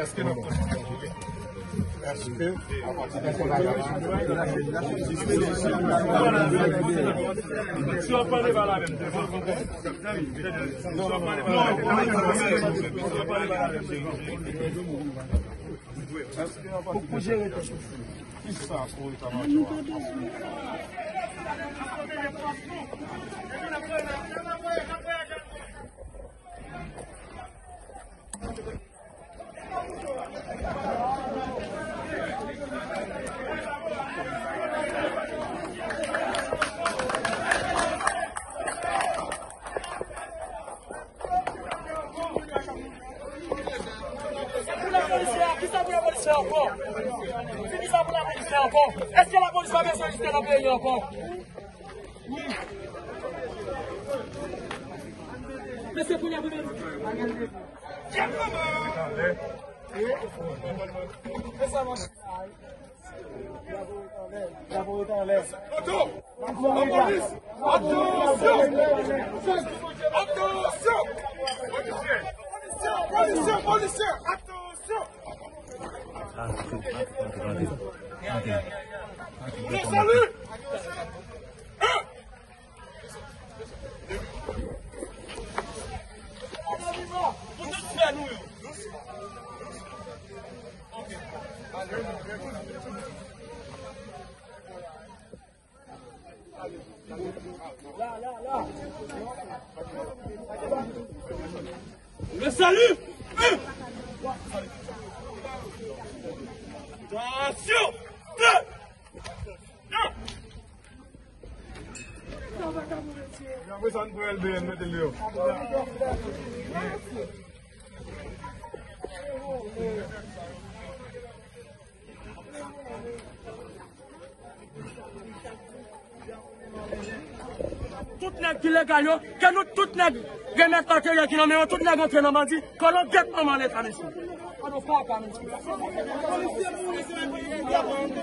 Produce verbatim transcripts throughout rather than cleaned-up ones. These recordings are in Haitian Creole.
Èske nou, èske Pou jere tèt ou. Kisa pou eta majò a? Pou lapolis fè a, kisa pou lapolis fè ankò? Kisa pou lapolis fè ankò? Èske lapolis pa bezwen egziste nan peyi ankò? Wi. Mesye, kounye a pou nou. Fè sa, man. Drapo anlè. Atansyon! Atansyon! Polisye! Polisye! Polisye! Atansyon! Pou le sali! Pou tout frè nou yo. Le salut! Attention! Apre sa, n pran L B N, mete l deyò. Tout nèg ki legal yo, ke nou tout nèg remèt materyèl ki nan men yo, tout nèg antre nan bandi, kòlon gèt manman leta, mesye. Kòlon papa, mesye. Polisye mouri, se yon polisye.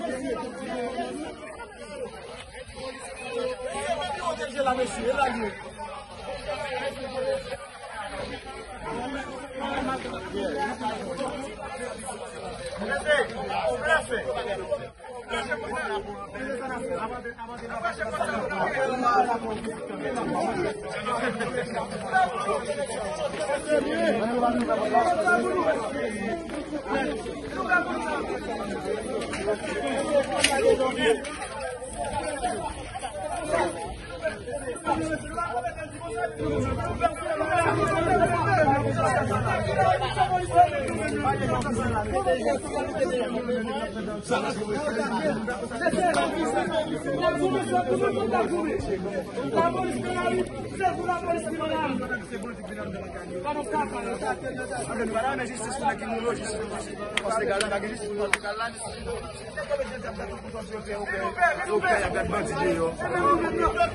Yo pè, y ap gad bandi deyò.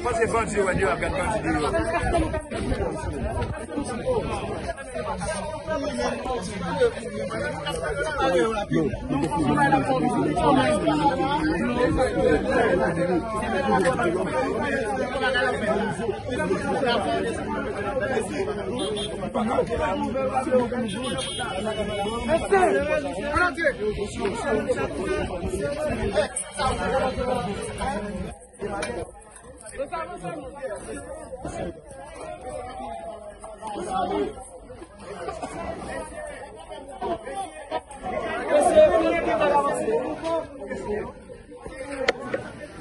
Panse bandi yo wè deyò, y ap gad bandi deyò.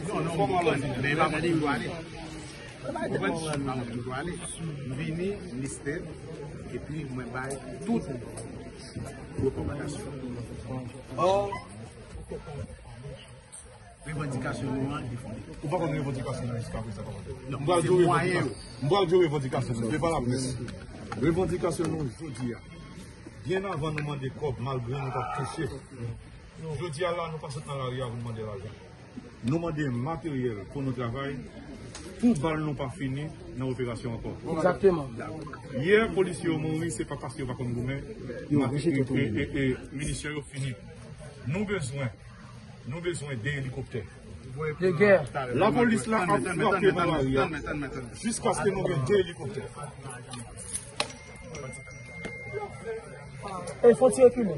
Non, non, men pa mwen ki dwe ale. Ou konprann? Pa mwen ki dwe ale. M vini, m liste, epi mwen bay tout rekòmandasyon. Revandikasyon nou an defonde. Ou pa konn revandikasyon nou jiska prezan, kòmandan. Non, m pral di w revandikasyon. M pral di w revandikasyon nou. Se pa laprès. Revandikasyon nou jodi a. Byen avan nou mande kòb, malgre nou t ap touche. Jodi a la, nou pa sot nan lari a pou n mande lajan. Nou mande materyèl pou nou travay, pou bal nou pa fini nan operasyon ankò. Egzakteman. Yè, polisye yo mouri, se pa paske yo pa konn goumen, e, e, e, minisyon yo fini. Nou bezwen, nou bezwen de elikoptè. de gè. Lapolis la ap frape nan lari a jiskaske nou gen de elikoptè. E fò ti rekile.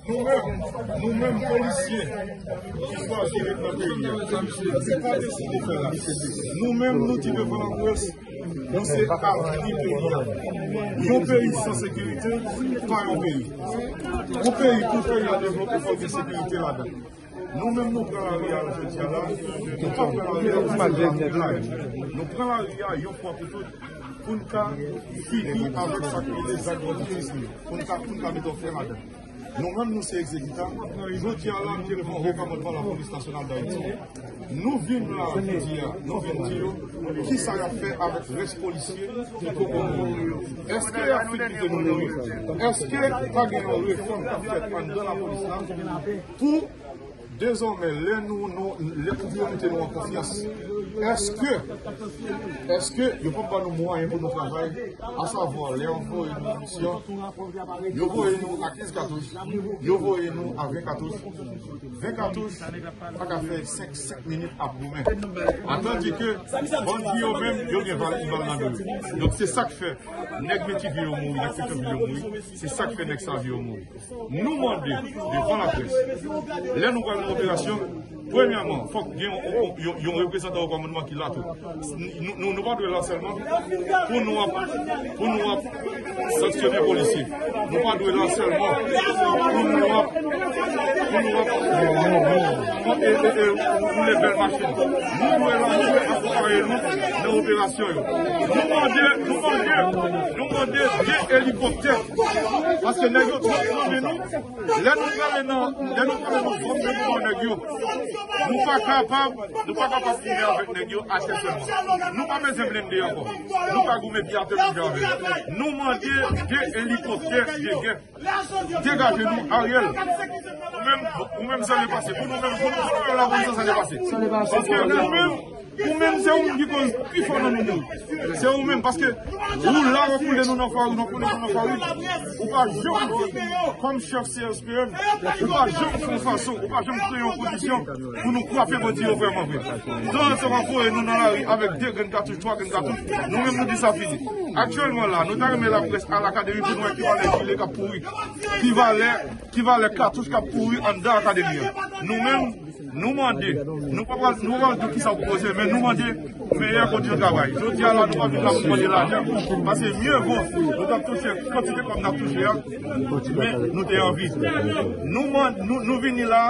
Nou menm, nou menm polisye ki chwazi ret nan peyi a, se pa deside fè la. Nou menm, nou di devan laprès, nou se avni peyi a. Yon peyi san sekirite, pa yon peyi. Yon peyi, pou peyi a devlope, fòk gen sekirite ladan. Nou menm, nou pran lari a jodi a la, nou pa pran lari a pou fè lari. Nou pran lari a yon fwa pou tout, pou n ka fini avèk sa ki rele zak banditis yo, pou n ka, pou n ka mete yon fen ladan. Nou menm, nou se egzekitan. Jodi a la, nou te leve yon wo kòmandman Lapolis Nasyonal Dayiti. Nou vin la pou di a, nou vin di yo, kisa y ap fè avèk rès polisye ki poko mouri yo? Èske y ap fin kite nou mouri? Èske pa gen yon refòm k ap fèt anndan lapolis la pou dezòmè, lè nou, nou, lè pou yo mete nou an konfyans, èske, èske yo p ap ba nou mwayen pou nou travay, asavwa, lè yo voye nou an misyon, yo voye nou a kenz katouch, yo voye nou a ven katouch. Ven katouch pa ka fè senk, senk minit ap goumen. Atandi ke bandi yo menm, yo gen bal, bal nan do yo. Donk, se sa k fè nèg Metivyè yo mouri, nèg Petyonvil yo mouri. Se sa k fè nèg Savyen yo mouri. Nou mande devan laprès, lè nou pral nan operasyon, premyèman, fòk gen yon, yon, yon, yon reprezantan o kòmandman ki la tou. Nou, nou, nou pa dwe la sèlman pou nou ap, pou nou ap sanksyone polisye. Nou pa dwe la sèlman pou nou ap, pou nou ap e, e, e, woule bèl machin. Nou dwe la, nou dwe akonpaye nou nan operasyon yo. Nou mande, nou mande, nou mande de elikoptè. Paske nèg yo twòp nan men nou. Lè nou prale nan, lè nou prale nan zòn de mouvman nèg yo, nou pa kapab, nou pa kapab goumen avèk nèg yo atè sèlman. Nou pa bezwen blende ankò. Nou ka goumen pi atè toujou avè yo. Nou mande de elikoptè de gè. Degaje nou, Ariel. Ou menm, ou menm, sa depase. Pou nou menm, pou nou, pou nou menm, lapolis, sa depase. Paske ou menm, ou menm, se ou menm ki koz pi fò nan nou mouri. Se ou menm, paske ou la, w ap koule nou nan fari, w ap koule nou nan fari. Ou pa janm, kòm chèf C S P N, ou pa janm fè yon fason, ou pa janm kreye yon kondisyon pou nou kwape bandi yo vrèman vre. Tan an, sa va voye nou nan lari avèk de grenn katouch, twa grenn katouch. Nou menm, nou di sa fini. Aktyèlman la, nou ta renmen laprès al akademi pou nou wè ki valè jile k ap pouri, ki valè, ki valè katouch k ap pouri anndan akademi an. Nou menm, nou mande, nou pa pral, nou pa pral di w kisa w pwopoze, men nou mande meyè kondisyon travay. Jodi a la, nou pa vin la pou mande lajan, paske mye vo nou t ap touche kantite kòb n ap touche a, men nou te anvi. Nou mande, nou, nou vini la,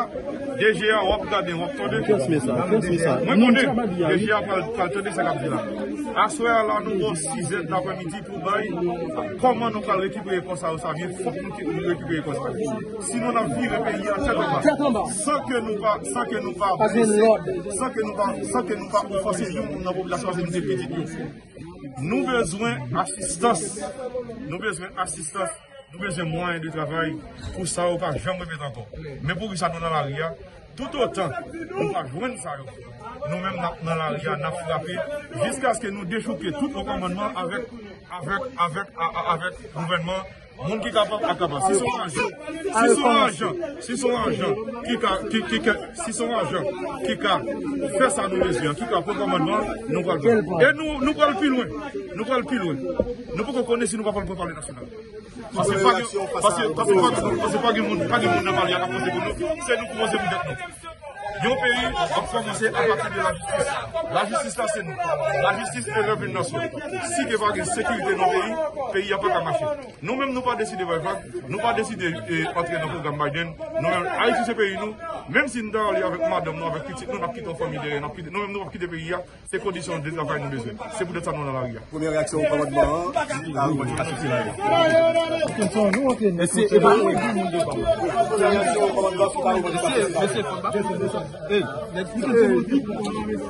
D G a, w ap gade, w ap tande. Mwen konnen D G a pral, pral tande sa k ap di la. Aswè a la, nou ba w sizè daprèmidi pou bay kòman nou pral rekipere kò sa yo, sa byen, fòk nou rekipere kò sa yo. Sinon, n ap vire peyi a tèt anba. San ke nou pa, san ke nou pa, san ke nou pa, san ke nou pa ofanse youn moun nan popilasyon, paske nou se pitit yo. Nou bezwen asistans. Nou bezwen asistans. Nou bezwen mwayen de travay pou sa yo pa janm repete ankò. Men poukisa nou nan lari a? Toutotan nou pa jwenn sa yo, nou menm n ap nan lari a, n ap frape, jiskaske nou dechouke tout o kòmandman avèk, avèk, avèk, a, a, avèk gouvènman. Moun ki kapab, pa kapab. Si se yon ajan, si se yon ajan, si se yon ajan ki ka, ki, ki, ki, si se yon ajan ki ka fè sa nou bezwen an, ki ka pran kòmandman, nou pral pran. E nou, nou pral pi lwen. Nou pral pi lwen. Nou poko konnen si nou pa pral pran palè nasyonal. Paske pa gen, paske, paske pa gen, paske pa gen moun, pa gen moun nan palè a k ap poze pou nou. Se nou ki poze pou tèt nou. Yon peyi ap kòmanse apati de lajistis. Lajistis la se nou. Lajistis elèv yon nasyon. Si ke pa gen sekirite nan peyi, peyi a pa ka mache. Nou menm nou pa deside bay vag, nou pa deside, eh, antre nan pwogram Biden. Nou menm, Ayiti se peyi nou. Menm si nou ta ale avèk madanm nou, avèk pitit nou, n ap kite yon fanmi dèyè, n ap kite, nou menm nou p ap kite peyi a. Se kondisyon de travay nou bezwen. Se poutèt sa nou nan lari a. Premyè reyaksyon kòmandman an, la revandikasyon se la. Mesye, e pa mwen ki moun de pa. Premyè reyaksyon kòmandman ki pa revandikasyon se la. Mesye, mesye, fò n pa fè sa. Ey, nèg ki te di moun ki